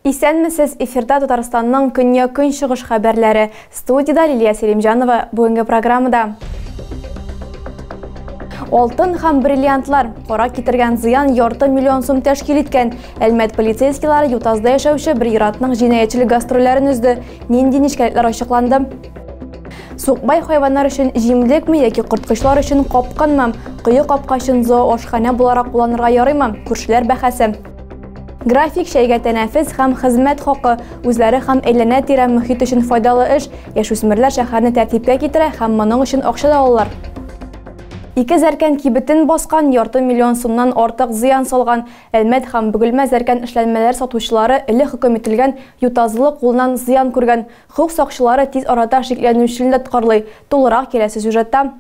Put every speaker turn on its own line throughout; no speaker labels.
Исәнмесез, эфирда Татарстанның көньяк-көнчыгыш хәбәрләре. Студиядә Лилия Селимҗанова. Бүгенге программада Алтын һәм бриллиантлар кара китергән зыян ярты миллион сум тәшкил иткән. Әлмәт полицейскийлары Ютазда яшәүче бер ир-атның җинаятьчел гастрольләрен өзде. Нинди нечкәлекләр ачыкланды? Сукбай хайваннар өчен җимлекме яки корткычлар өчен капкынмы? Кое капкачын зооашханә буларак кулланырга ярыймы? Күршеләр бәхәсе. График чәйгә тәнәфес һәм хезмәт хакы, үзләре һәм әйләнә-тирә мохит өчен файдалы эш. Яшүсмерләр шәһәрне тәртипкә китерә һәм моның өчен акча да алалар. Ике зәркән кибетен баскан, ярты миллион сумнан артык зыян салган. Әлмәт һәм Бөгелмә зәркән эшләнмәләр сатучылары элек хөкем ителгән Ютазлы кулыннан зыян күргән. Хокук сакчылары тиз арада шикләнүчене дә тоткарлый. Тулырак киләсе сюжетта.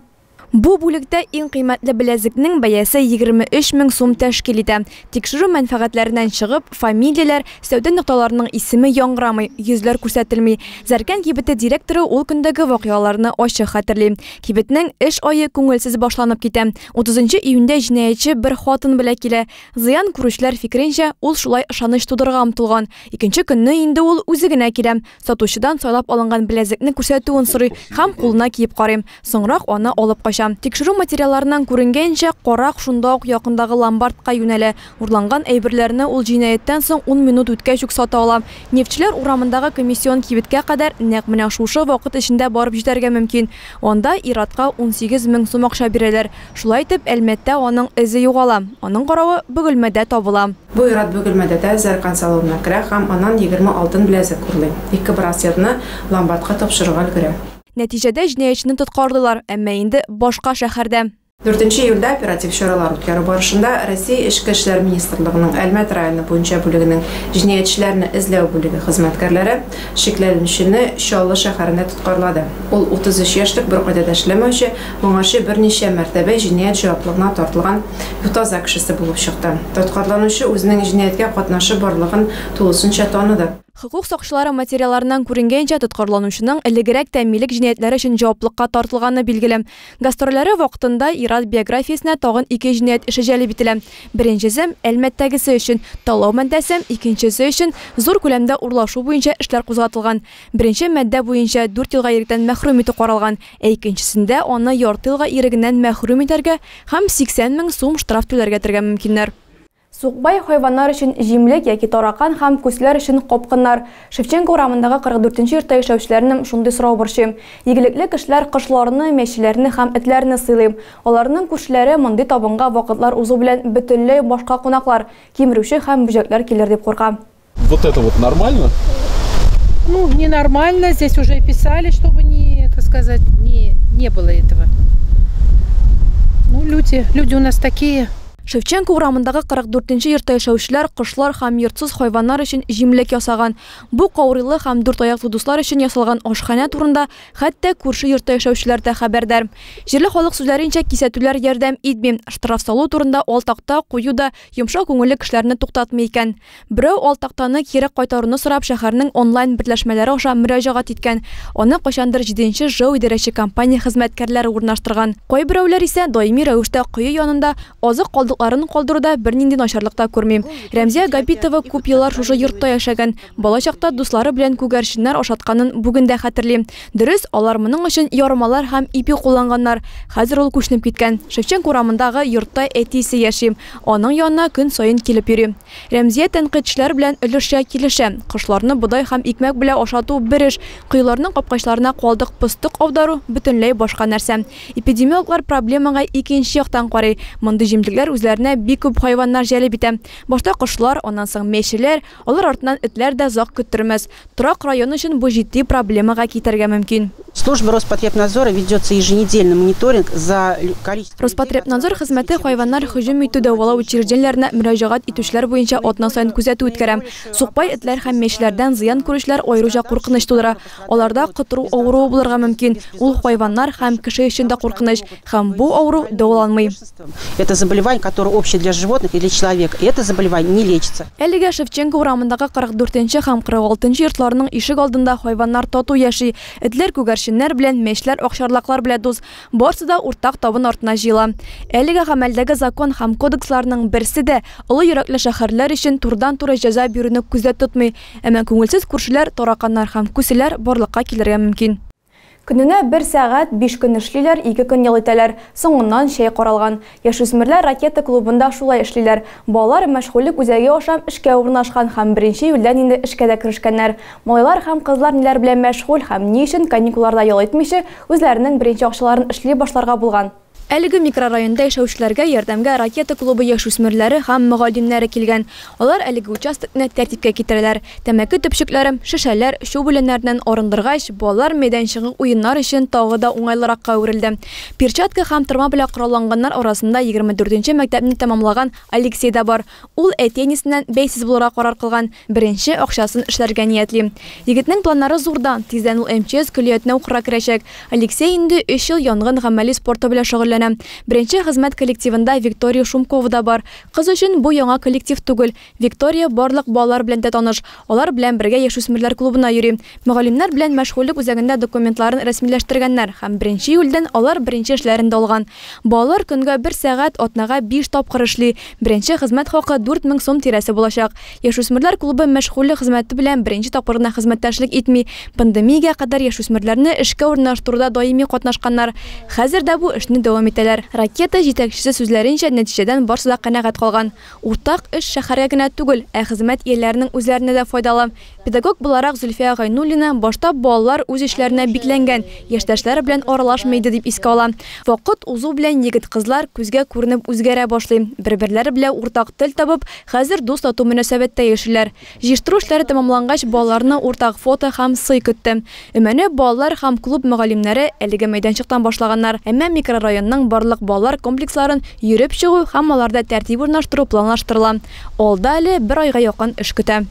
Бу бүлектә иң кыйммәтле беләзекнең бәясе 23 мең сум тәшкил итә. Тикшерү мәнфәгатьләреннән чыгып, фамилияләр, сәүдә нокталарының исеме яңгырамый, йөзләр күрсәтелми. Зәркән кибете директоры ул көндәге вакыйгаларны ачык хәтерли. Кибетнең эш ае күңелсез башланып китә. 30 июньдә җинаятьче бер хатын белән килә. Зыян күрүчеләр фикеренчә, ул шулай ышаныч тудырырга омтылган. Икенче көнне инде ул үзе генә килә. Сатучыдан сайлап алынган беләзекне күрсәтүен сорый һәм кулына киеп карый. Соңрак аны алып кача. Тикшерү материалларыннан күренгәнчә, карак шунда ук якындагы ломбардка юнәлә. Урланган әйберләрне ул җинаятьтән соң ун минут үткәч үк сата ала. Нефтьчеләр урамындагы комиссион кибеткә кадәр нәкъ менә шушы вакыт эчендә барып җитәргә мөмкин. Анда ир-атка 18 мең сум акча бирәләр. Шулай итеп, Әлмәттә аның эзе югала. Аның каравы, Бөгелмәдә табыла.
Бу ир-ат Бөгелмәдә дә Зәркан салонына керә һәм аннан 20 алтын беләзек урлый. Ике браслетны ломбардка тапшырырга өлгерә.
Нәтиҗәдә җинаятьчене тоткарлыйлар, әмма инде башка шәһәрдә.
Дүртенче июльдә оператив чаралар үткәрү барышында Россия Эчке эшләр министрлыгының Әлмәт районы буенча бүлегенең җинаятьчеләрне эзләү бүлеге хезмәткәрләре шикләнүчене Чаллы шәһәрендә тоткарлады. Ул 33 яшьлек, беркайда да эшләмәүче, моңарчы берничә мәртәбә җинаять җаваплыгына тартылган Ютаза кешесе булып чыкты. Тоткарланучы үзенең җинаятькә катнашы барлыгын тулысынча таныды.
Хокук сакчылары материалларыннан күренгәнчә, тоткарланучының элегрәк тә милек җинаятьләре өчен җаваплыкка тартылганы билгеле. Гастрольләре вакытында ир-ат биографиясенә тагын ике җинаять эше җәлеп ителә. Беренчесе, Әлмәттәгесе өчен, талау маддәсе, икенчесе өчен зур күләмдә урлашу буенча эшләр кузгатылган. Беренче маддә буенча дүрт елга иректән мәхрүм итү каралган, ә икенчесендә аны ярты елга ирегеннән мәхрүм итәргә һәм 80 мең сум штраф түләргә итәргә мөмкиннәр. Сукбай хайваннар өчен җимлек яки таракан һәм күселәр өчен капкыннар. Шевченко урамындагы 44 нче йортта яшәүчеләрне шундый сорау борчый. Игелекле кешеләр кошларны, мәчеләрне һәм этләрне сыйлый. Аларның күршеләре мондый табынга вакытлар узу белән бөтенләй башка кунаклар, кимерүче һәм бөҗәкләр килер дип курка.
Вот это вот нормально?
Ну, ненормально. Здесь уже писали, чтобы не, так сказать, не было этого. Ну, люди у нас такие.
Шевченко урамындагы 44 нче йортта яшәүчеләр кошлар һәм йортсыз хайваннар өчен җимлек ясаган. Бу каурыйлы һәм дүрт аяклы дуслар өчен ясалган ашханә турында хәтта күрше йортта яшәүчеләр дә хәбәрдар. Җирле халык сүзләренчә, кисәтүләр ярдәм итми. Штраф салу турында ал такта кую да йомшак күңелле кешеләрне туктатмый икән. Берәү ал тактаны кире кайтаруны сорап шәһәрнең онлайн берләшмәләре аша мөрәҗәгать иткән. Аны кайчандыр җиденче ЖЭУ идарәче компания хезмәткәрләре урнаштырган. Кайберәүләр исә даими рәвештә кое янында азык калдыкларын калдыруда бернинди начарлык та күрми. Рәмзия Габитова күп еллар шушы йортта яшәгән. Балачакта дуслары белән күгәрченнәр ашатканын бүген дә хәтерли. Дөрес, алар моның өчен ярмалар һәм ипи кулланганнар. Хәзер ул күченеп киткән. Шевченко урамындагы йортта әтисе яши. Аның янына көн саен килеп йөри. Рәмзия тәнкыйтьчеләр белән өлешчә килешә. Кошларны бодай һәм икмәк белән ашату бер эш, коеларның капкачларына калдык-постык аудару бөтенләй башка нәрсә. Эпидемиологлар проблемага икенче яктан карый. Мондый җимлекләр үзләренә бик күп хайваннар җәлеп итә. Башта кошлар, аннан соң мәчеләр, алар артыннан этләр дә озак көттермәс. Торак район өчен бу җитди проблемага китерергә мөмкин.
Служба Роспотребнадзора ведется еженедельный мониторинг за количеством
Роспотребнадзор хезмәте хайваннар һөҗүм итү дәвалау учреждениеләренә мөрәҗәгать итүчеләр буенча атна саен күзәтү үткәрә. Сукбай этләр һәм мәчеләрдән зыян күрүчеләр аеруча куркыныч тудыра. Аларда котыру авыруы булырга мөмкин. Ул хайваннар һәм кеше өчен дә куркыныч, һәм бу авыру дәваланмый.
Это заболевание, которое общее для животных и для человека. И это заболевание не лечится.
Әлегә Шевченко урамындагы 44 нче һәм 46 нчы йортларның ишек алдында хайваннар тату яши. Этләр күгәрченнәр Күгәрченнәр белән, мәчеләр, акчарлаклар белән дус. Барсы да уртак табын артына җыела. Әлегә гамәлдәге закон һәм кодексларның берсе дә олы йөрәкле шәһәрләр өчен турыдан-туры җәза бирүне күздә тотмый. Әмма күңелсез күршеләр, тараканнар һәм күселәр барлыкка килергә мөмкин. Көненә 1 сәгать 5 көн эшлиләр, 2 көн ял итәләр. Соңыннан чәй каралган. Яшүсмерләр Ракета клубында шулай эшлиләр. Балалар мәшгульлек үзәге аша эшкә урнашкан һәм 1 июльдән инде эшкә дә керешкәннәр. Малайлар һәм кызлар ниләр белән мәшгуль һәм ни өчен каникулларда ял итмичә үзләренең беренче акчаларын эшли башларга булган. Әлеге микрорайонда яшәүчеләргә ярдәмгә Ракета клубы яшүсмерләре һәм мөгаллимнәре килгән. Алар әлеге участокны тәртипкә китерәләр. Тәмәке төпчекләре, шешәләр, чүп үләннәреннән арындыргач, балалар мәйданчыгы уеннар өчен тагы да уңайлыракка әверелде. Перчатка һәм тырма белән коралланганнар арасында 24нче мәктәпне тәмамлаган Алексей да бар. Ул әти-әнисеннән бәйсез булырга карар кылган, беренче акчасын эшләргә ниятли. Егетнең планнары зурдан, тиздән ул МЧС көллиятенә укырга керәчәк. Алексей инде 3 ел янгын гамәли спорты белән шөгыльләнә. Беренче хезмәт коллективында Виктория Шумкова да бар. Кыз өчен бу яңа коллектив түгел. Виктория барлык балалар белән дә таныш. Алар белән бергә яшүсмерләр клубына йөри. Мөгаллимнәр белән мәшгульлек үзәгендә документларын рәсмиләштергәннәр һәм 1 июльдән алар беренче эшләрен дә алган. Балалар көнгә 1 сәгать, атнага 5 тапкыр эшли. Беренче хезмәт хакы 4000 сум тирәсе булачак. Яшүсмерләр клубы мәшгульлек хезмәте белән беренче тапкыр гына хезмәттәшлек итми. Пандемиягә кадәр яшүсмерләрне эшкә урнаштыруда даими катнашканнар. Хәзер дә бу эшне дәвам итәләр. Ракета җитәкчесе сүзләренчә, нәтиҗәдән барсы да канәгать калган. Уртак эш шәһәргә генә түгел, ә хезмәт ияләренең үзләренә дә файдалы. Педагог буларак Зөлфия Гайнуллина башта балалар үз эшләренә бикләнгән, яшьтәшләре белән аралашмый иде дип искә ала. Вакыт узу белән егет-кызлар күзгә күренеп үзгәрә башлый. Бер-берләре белән уртак тел табып, хәзер дус-тату мөнәсәбәттә яшиләр. Җыештыру эшләре тәмамлангач, балаларны уртак фото һәм сый көтте. Өмәне балалар һәм клуб мөгаллимнәре әлеге мәйданчыктан башлаганнар. Әмма микрорайонның барлык балалар комплексларын йөреп чыгу һәм аларда тәртип урнаштыру планлаштырыла. Алда әле бер айга якын эш көтә.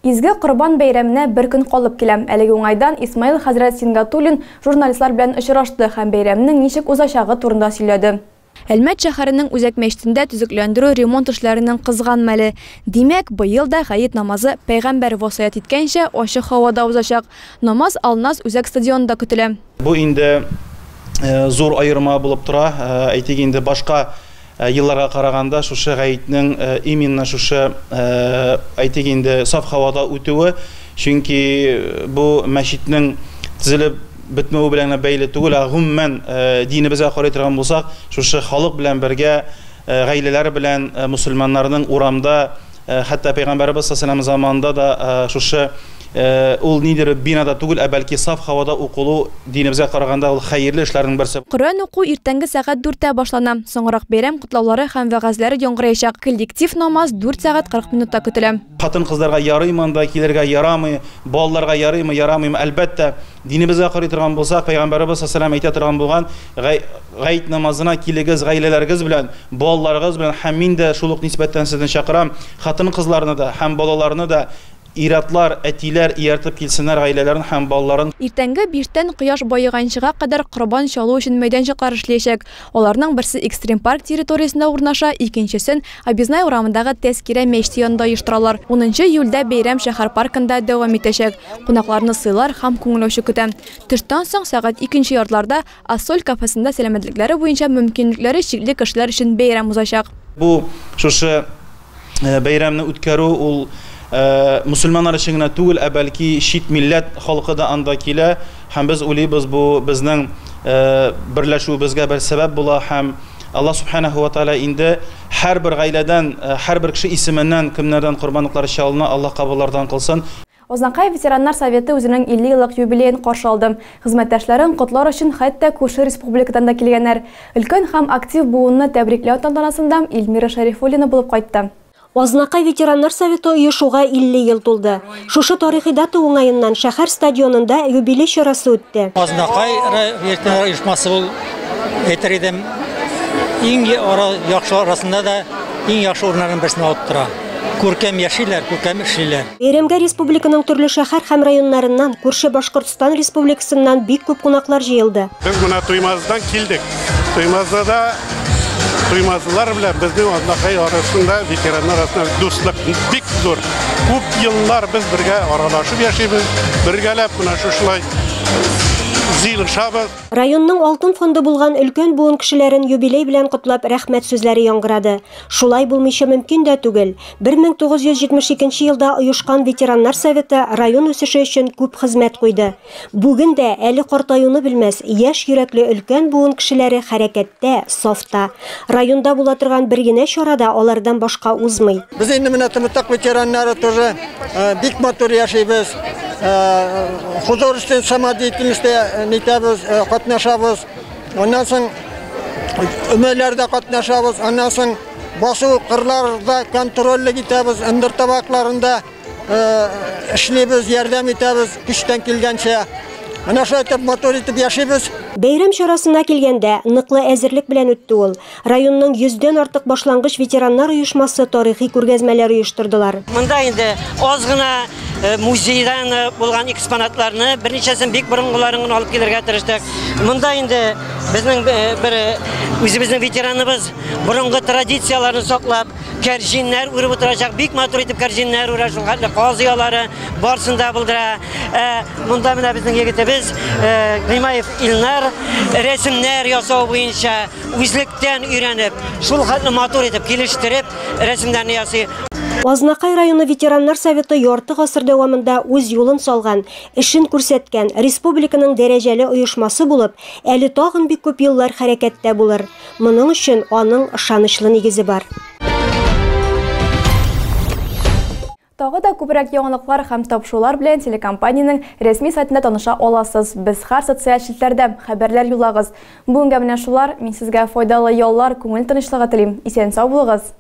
Изге Корбан бәйрәменә бер көн калып килә. Әлеге уңайдан Исмаил хәзрәт Сингатуллин журналистлар белән очрашты һәм бәйрәмнең ничек узачагы турында сөйләде. Әлмәт шәһәренең үзәк мәчетендә төзекләндерү ремонт эшләренең кызган мәле. Димәк, быел да гает намазы пәйгамбәр васыять иткәнчә ачык һавада узачак. Намаз Алнас үзәк стадионында көтелә.
Бу инде зур аерма булып тора. Әйтик инде башка елларга караганда шушы гаетнең именно шушы әйтик инде саф һавада үтүе, чөнки бу мәчетнең төзелеп бетмәве белән генә бәйле түгел, ә гомумән динебезгә карый торган булсак, шушы халык белән бергә, гаиләләр белән мусульманнарның урамда, хәтта пәйгамбәребез саллаллаһу алейһи ва сәлләм заманында да шушы ул нидер бинада түгел, ә бәлки саф һавада укылу динебезгә караганда ул хәерле эшләрнең берсе.
Коръән уку иртәнге сәгать 4-тә башлана. Соңрак бәйрәм котлаулары һәм вәгазьләре яңгыраячак. Коллектив намаз 4 сәгать 40 минутта көтелә.
Хатын-кызларга ярыймы анда килергә, ярамый, балаларга ярыймы, ярамыймы? Әлбәттә, динебезгә карый торган булсак, пәйгамбәребез саллаллаһу алейһи ва сәлләм әйтә торган булган, гает намазына килегез гаиләләрегез белән, балаларыгыз белән, һәм мин дә шул ук нисбәттән сезне чакырам, хатын-кызларны да һәм балаларны да иратлар, әтиләр ияртеп килсеннәр гаиләләрен һәм балаларын.
Иртәнге 5-тән кояш баеганчыга кадәр корбан чалу өчен мәйданчыклар эшләячәк. Аларның берсе Экстрим парк территориясендә урнаша, икенчесен Объездная урамындагы Тәзкирә мәчете янында оештыралар. 10 июльдә бәйрәм шәһәр паркында дәвам итәчәк. Кунакларны сыйлар һәм күңел ачу көтә. Төштән соң сәгать 2-нче яртыларда Ассоль кафесында сәламәтлекләре буенча мөмкинлекләре чикле кешеләр өчен бәйрәм узачак.
Бу шушы бәйрәмне үткәрү ул мусульманнар өчен генә түгел, ә бәлки чит милләт халкы да анда килә, һәм без уйлыйбыз, бу безнең берләшүебезгә бер сәбәп була, һәм Аллаһ субханаһу ва тааля инде һәрбер гаиләдән, һәрбер кеше исеменнән кемнәрдән корбанлыклар чалына, Аллаһ кабуллардан кылсын.
Азнакай ветераннар советы үзенең 50 еллык юбилеен каршы алды. Хезмәттәшләрен котлар өчен хәтта күрше республикадан да килгәннәр. Өлкән һәм актив буынны тәбрикләү тантанасында Эльмира Шәрифуллина булып кайтты.
Азнакай ветераннар советы оешуга 50 ел тулды. Шушы тарихи дата уңаеннан шәһәр стадионында юбилей чарасы үтте.
Азнакай ветераннар оешмасы ул, әйтер идем, иң яхшы арасында да иң яхшы урыннарның берсен алып тора. Күркәм яшиләр, күркәм эшлиләр.
Бәйрәмгә республиканың төрле шәһәр һәм районнарыннан, күрше Башкортстан республикасыннан бик күп кунаклар җыелды.
Без менә Туймазыдан килдек. Туймазыда да Туймазылар белән безнең Азнакай арасында, ветераннар арасында дуслык бик зур. Күп еллар без бергә аралашып яшибез, бергәләп менә шушылай җыелышабыз.
Районның алтын фонды булган өлкән буын кешеләрен юбилей белән котлап рәхмәт сүзләре яңгырады. Шулай булмыйча мөмкин дә түгел. 1972 елда оешкан ветераннар советы район үсеше өчен күп хезмәт куйды. Бүген дә әле картаюны белмәс, яшь йөрәкле өлкән буын кешеләре хәрәкәттә, сафта. Районда була торган бер генә чара да алардан башка узмый.
Без инде менә Тымытык ветераннары тоже бик матур яшибез. Художественный самодеятельностьта нитәбез, катнашабыз. Аннан соң өмәләрдә катнашабыз. Аннан соң басу кырларда контрольлек итәбез, ындыр табакларында эшлибез, ярдәм итәбез көчтән килгәнчә. Менә шулай итеп матур итеп яшибез.
Бәйрәм чарасына килгәндә ныклы әзерлек белән үтте ул. Районның 100дән артык башлангыч ветераннар оешмасы тарихи күргәзмәләр оештырдылар.
Монда инде аз гына музейдан булган экспонатларны, берничәсен бик борынгыларын гына алып килергә тырыштык. Монда инде безнең бер үзебезнең ветераныбыз борынгы традицияләрне саклап, кәрҗиннәр үреп утырачак, бик матур итеп кәрҗиннәр үрә, шул хәтле каз оялары барсын да булдыра. Монда менә безнең егетебез Гыймаев Илнар рәсемнәр ясау буенча үзлектән өйрәнеп, шул хәтле матур итеп килештереп рәсемнәрне ясый.
Азнакай районы ветераннар советы ярты гасыр дәвамында үз юлын салган, эшен күрсәткән республиканың дәрәҗәле оешмасы булып, әле тагын бик күп еллар хәрәкәттә булыр. Моның өчен аның ышанычлы нигезе бар.
Тагы да күбрәк яңалыклар һәм тапшырулар белән телекомпаниянең рәсми сайтында таныша аласыз. Без һәр социаль челтәрдә хәбәрләр юллагыз. Бүгенгә менә шулар. Мин сезгә файдалы яллар, күңел тынычлыгы телим. Исән сау булыгыз.